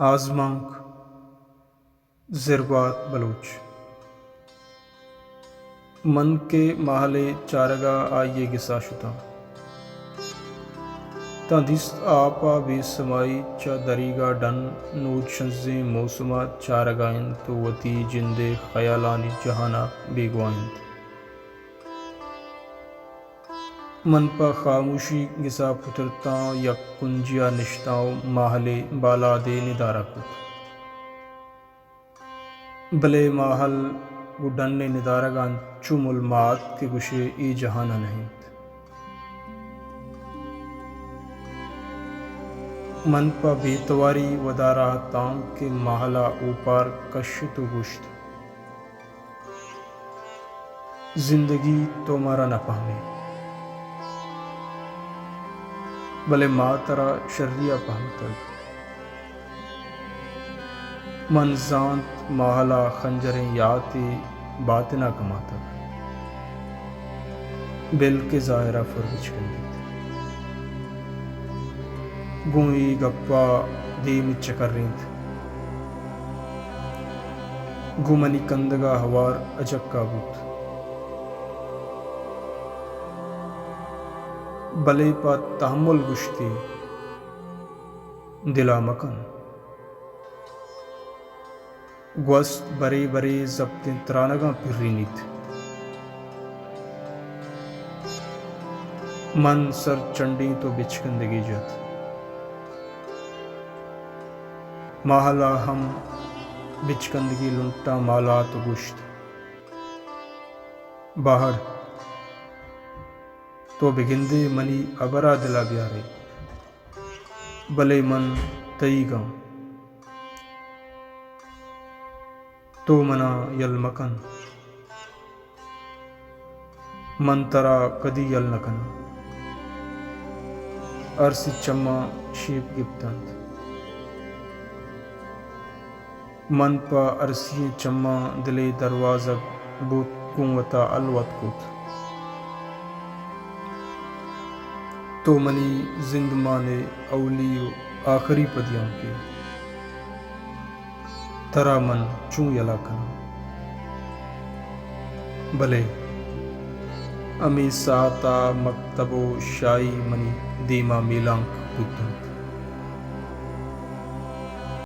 آزمانک، زرگوات بلوچ۔ من کہ ماہل ءِ چارگ ءَ آئی ءِ گس ءَ شتاں، تاں دیست آپ ءَ بے سمائی چہ دریگ ءَ ڈن نود شنزیں موسم ءَ چارگ ءَ اِنت ءُ وتی جند ءِ خیالانی جہان ءَ بیگواہ اِنت۔ من پہ خاموشی گس ءَ پترتاں، یک کنجی ءَ نشتاں ءُ ماہل ءِ بالاد ءِ ندارہ کت۔ بلے ماہل گوں ڈن ءِ ندارگ ءَ انچو ملما ات کہ گوشے اے جہان ءَ نہ اِنت۔ من پہ بے تواری ودار ءَ اتاں کہ ماہل ءَ اوپار کشت ءُ گوشت، زندگی، تو مارا نہ پہمے، بلے ما ترا شری ءَ پہمتگ۔ من زانت ماہل ءَ خنجریں یاتے باتن ءَ کماتگ، بل کہ ظاہر ءَ پر بچکندیت۔ گوں اے گپ ءَ دیم چکرینت۔ گوں منی کندگ ءَ ہوار اجکہ بوت۔ بلے پہ تحمل گوشتی، دل ءَ مکن۔ گوست برے برے زپتیں ترانگاں پرینیت۔ من سر چنڈینت ءُ بچکندگے جت۔ ماہل ءَ ہم بچکندگی لنٹاں مالات ءُ گوشت، باہڑ، تو بگندے منی ہبر ءَ دل ءَ بیارے، بلے من تئیگ آں۔ تو منا یل مکن، من ترا کدی یل نہ کناں۔ ارسی چماں شیپ گپت انت۔ من پہ ارسی ئیں چماں دل ءِ دروازگ بوت گوں وتا الوت کت۔ تو منی زندمان ءِ اولی ءُ آخری پدیانکے۔ ترا من چوں یلہ کناں؟ بلے ہمے ساعت ءَ مکتب ءُ شاہی منی دیم ءَ میلانک بوت انت۔